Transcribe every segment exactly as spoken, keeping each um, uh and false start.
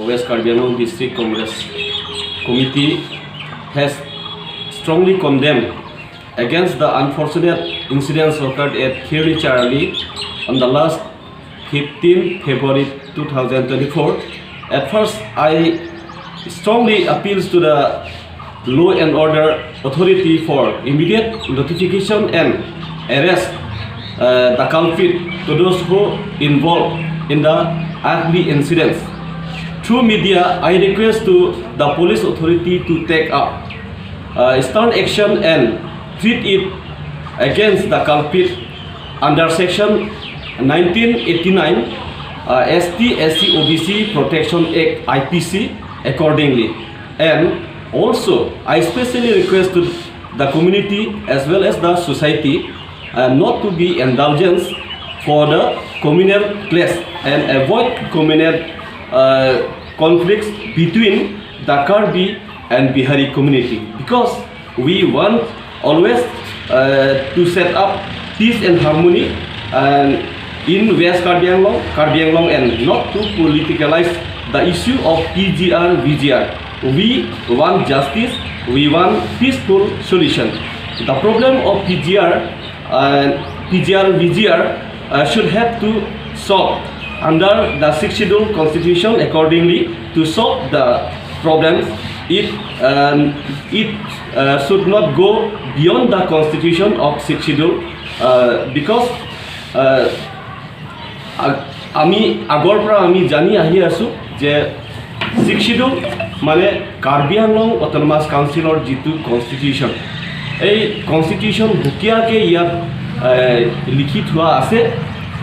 West Karbi Anglong District Congress Committee has strongly condemned against the unfortunate incidents occurred at Khirni Charali on the last fifteenth February two thousand twenty-four. At first, I strongly appeals to the law and order authority for immediate notification and arrest uh, the culprit to those who involved in the ugly incidents. Through media, I request to the police authority to take up uh, stern action and treat it against the culprit under section nineteen eighty-nine uh, S T S C O B C Protection Act, I P C, accordingly. And also, I specially request to the community as well as the society uh, not to be indulgence for the communal clash and avoid communal uh, conflicts between the Karbi and Bihari community, because we want always uh, to set up peace and harmony and in West Karbi Anglong, Karbi Anglong, and not to politicalize the issue of P G R, V G R. We want justice, we want peaceful solution. The problem of P G R and P G R, V G R uh, should have to solve under the Sixth Schedule Constitution. Accordingly, to solve the problems, it um, it uh, should not go beyond the Constitution of Sixth Schedule uh, because uh, আ- আমি আগৰ পৰা আমি জানি আহি আছো যে six schedule মানে কাৰ্বি আংলং অট'নমাছ কাউন্সিলৰ যিটো কনষ্টিটিউশ্যন, এই কনষ্টিটিউশ্যন সুকীয়াকৈ ইয়াত এ, লিখি থোৱা আছে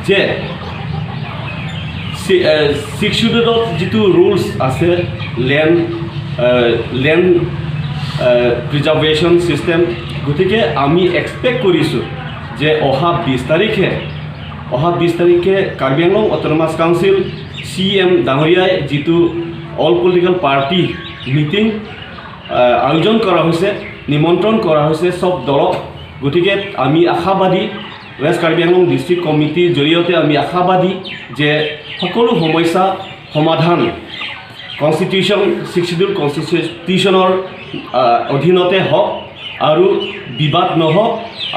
যে ছি- এ, ছিক্স শ্বিডিউলত যিটো ৰুলছ আছে লেণ্ড লেণ্ড প্ৰিজাৰ্ভেশ্যন ছিষ্টেম, গতিকে আমি এক্সপেক্ট কৰিছোঁ যে অহা বিছ তাৰিখে অহা বিছ তাৰিখে কাৰ্বি আংলং অট'নমাছ কাউন্সিল চি ই এম ডাঙৰীয়াই যিটো অল পলিটিকেল পাৰ্টি মিটিং আয়োজন কৰা হৈছে, নিমন্ত্ৰণ কৰা হৈছে চব দলক। গতিকে আমি আশাবাদী, ৱেষ্ট কাৰ্বি আংলং ডিষ্ট্ৰিক্ট কমিটিৰ জৰিয়তে আমি আশাবাদী যে সকলো সমস্যা সমাধান কনষ্টিটিউশ্যন, ছিক্স শ্বিডিউল কনষ্টিটিউশ্যনৰ আহ, অধীনতে হওক আৰু বিবাদ নহওক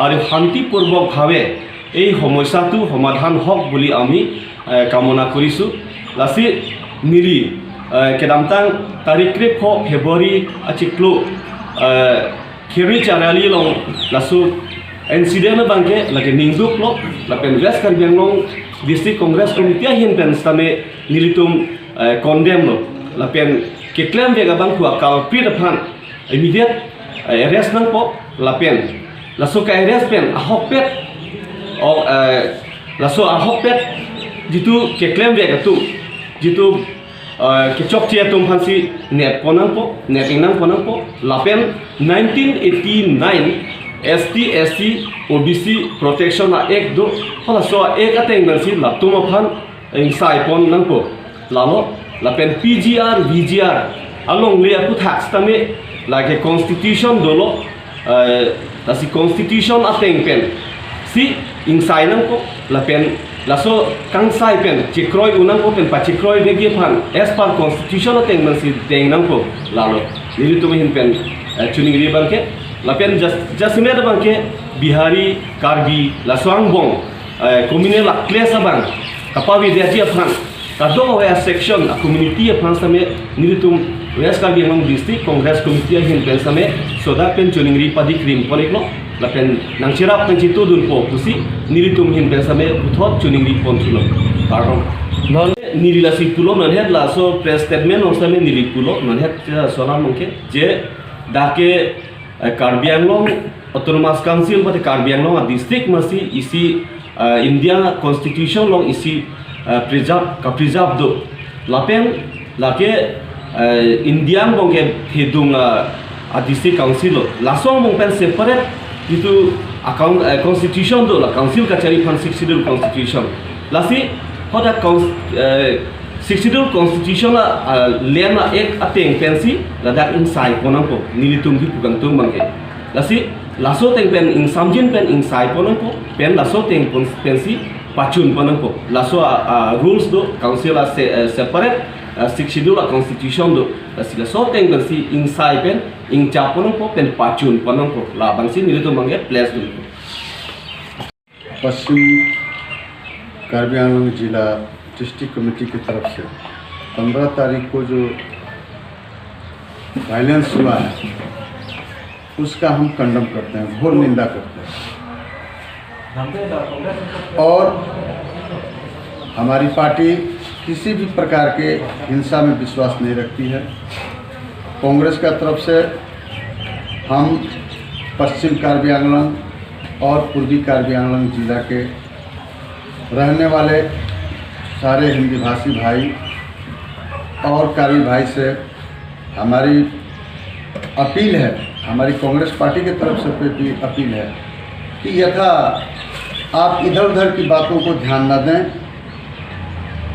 আৰু শান্তিপূৰ্বকভাৱে এই সমস্যাটো সমাধান হওক বুলি আমি আহ, কামনা কৰিছোঁ। Lasi neli ah, kedamtang tarik krepho February achiklo ah, Khirni Charali along laso incident abangke lake ningduklo, lapen West Karbi Anglong District Congress Committee ahin pen sitame nelitum eh, condemn lo, lapen keklemvek abangphu a-culprit aphan immediate eh, arrest nangpo, lapen laso ka-arrest pen ahokpet o eh, laso ahokpet jitu keklemvek atum, jitu eh, kechokche atum aphansi neppo nangpo, nep-ing nangpo nangpo, lapen nineteen eighty-nine S T S C O B C Protection Act do, halaso Act ateng pensi latum aphan ingsaipon nangpo. Lalo, lapen P G R, V G R alongle aputhak sitame lake constitution dolo, eh, lasi constitution ateng pensi ingsai nangpo, lapen laso kangsai pen chekroi-un nangpo pen pachekroivekji aphan as per constitution ateng pensi deng nangpo. Lalo, nelitum ahin pen eh, choningri abangke, lapen jas- jasemet abangke Bihari, Karbi, laso angbong eh, communal a-clash abang kapavedetji aphan kadokave a-section a-community aphan sitame nelitum West Karbi Anglong District Congress Committee ahin pen sitame sodak pen choningri padikrimpon-iklo, lapen nangcherap pen chetudunpo pusi nelitum ahin pen sitame puthot choningri ponthulo. Kardom. Non neli lasi pulo, non het laso press statement along sitame neli pulo, non het eh, solam abangke je dak ke eh, Karbi Anglong Autonomous Council mate Karbi Anglong a-district amatsi isi eh, India Constitution along isi eh, preserve, ka-preserve do. Lapen lake eh, India angbong ke thedung eh, a-district council lo. Laso angbong pen separate jitu account eh, constitution do, la council kachari aphan Sixth Schedule Constitution. Lasi hadak cons- eh, Sixth Schedule Constitution a, a land a-act ateng pensi ladak ingsaipon nangpo, nelitum kipu kangtung abangke. Lasi laso ateng pen ingsamjin pen ingsaipon nangpo, pen laso ateng pon- pensi pachunpon nangpo. Laso a, a rules do, council a se- eh, separate, uh, Sixth Schedule a-constitution do, uh, sila so teng pensi ingsai pen, ingchap ponpo pen pachun ponpo, labangsi nelitum abangke pledge do. पश्चिम कार्बी आंगलोंग जिला district committee की तरफ से पन्द्रह तारीख को जो वायलेंस हुआ है, उसका हम कंडम करते हैं, घोर निंदा करते हैं। और हमारी पार्टी किसी भी प्रकार के हिंसा में विश्वास नहीं रखती है। कांग्रेस का तरफ से हम पश्चिम कार्बी आंगलोंग और पूर्वी कार्बी आंगलोंग जिला के रहने वाले सारे हिंदी भाषी भाई और कार्बी भाई से हमारी अपील है, हमारी कांग्रेस पार्टी की तरफ से भी अपील है कि यथा आप इधर उधर की बातों को ध्यान न दें।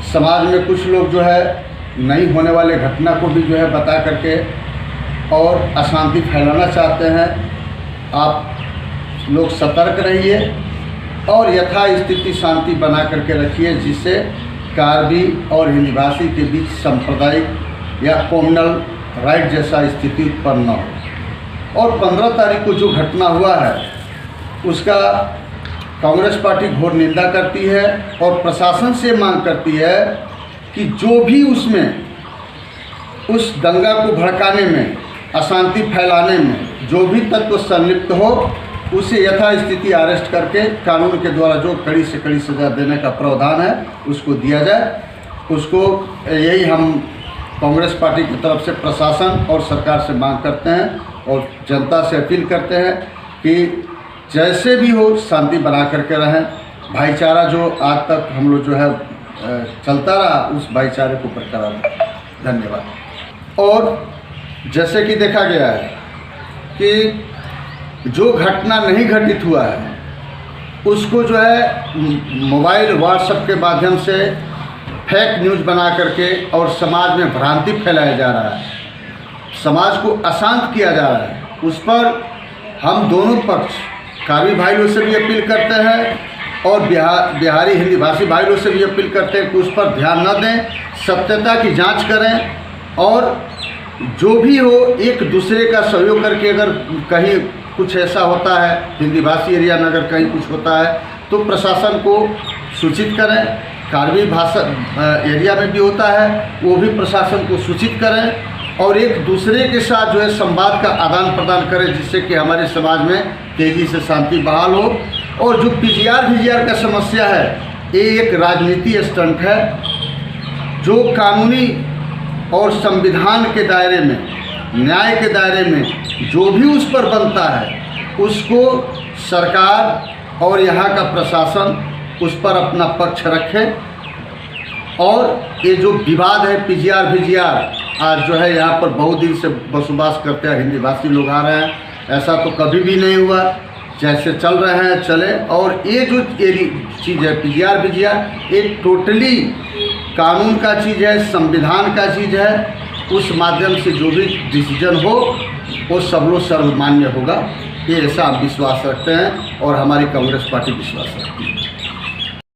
समाज में कुछ लोग जो है नहीं होने वाले घटना को भी जो है बता करके और अशांति फैलाना चाहते हैं। आप लोग सतर्क रहिए और यथा स्थिति शांति बना करके रखिए, जिससे कार्बी और हिंदी भाषी के बीच सांप्रदायिक या कम्युनल राइट जैसा स्थिति उत्पन्न न हो। और पन्द्रह तारीख को जो घटना हुआ है, उसका कांग्रेस पार्टी घोर निंदा करती है और प्रशासन से मांग करती है कि जो भी उसमें, उस दंगा को भड़काने में, अशांति फैलाने में जो भी तत्व संलिप्त हो, उसे यथास्थिति अरेस्ट करके कानून के द्वारा जो कड़ी से कड़ी सजा देने का प्रावधान है, उसको दिया जाए। उसको, यही हम कांग्रेस पार्टी की तरफ से प्रशासन और सरकार से मांग करते हैं और जनता से अपील करते हैं कि जैसे भी हो, शांति बना करके रहें। भाईचारा जो आज तक हम लोग जो है, अ, चलता रहा, उस भाईचारे को बरकरार रखें। धन्यवाद। और जैसे कि देखा गया है कि जो घटना नहीं घटित हुआ है, उसको जो है, म-, मोबाइल, WhatsApp के माध्यम से फेक न्यूज़ बना करके और समाज में भ्रांति फैलाया जा रहा है, समाज को अशांत किया जा रहा है, उस पर हम दोनों पक्ष, कार्बी भाई लोग से भी अपील करते हैं और बिहार, बिहारी हिंदी भाषी भाई लोग से भी अपील करते हैं कि उस पर ध्यान न दें, सत्यता की जांच करें और जो भी हो, एक दूसरे का सहयोग करके अगर कहीं कुछ ऐसा होता है, हिंदी भाषी एरिया में अगर कहीं कुछ होता है, तो प्रशासन को सूचित करें। कार्बी भाषा, अ, एरिया में भी होता है, वो भी प्रशासन को सूचित करें और एक दूसरे के साथ जो है, संवाद का आदान प्रदान करें, जिससे कि हमारे समाज में तेजी से शांति बहाल हो। और जो PGR VGR का समस्या है, ये एक राजनीति स्टंट है। जो कानूनी और संविधान के दायरे में, न्याय के दायरे में जो भी उस पर बनता है, उसको सरकार और यहाँ का प्रशासन उस पर अपना पक्ष रखे। और ये जो विवाद है PGR VGR, आज जो है, यहाँ पर बहुत दिन से बसोबास करते हैं हिंदी भाषी लोग आ रहे हैं, ऐसा तो कभी भी नहीं हुआ। जैसे चल रहे हैं चले। और ये जो एरी चीज़ है, PGR VGR, ये टोटली कानून का चीज़ है, संविधान का चीज़ है। उस माध्यम से जो भी डिसीजन हो, वो सब लोग सर्वमान्य होगा, ये ऐसा हम विश्वास रखते हैं और हमारी कांग्रेस पार्टी विश्वास रखती है।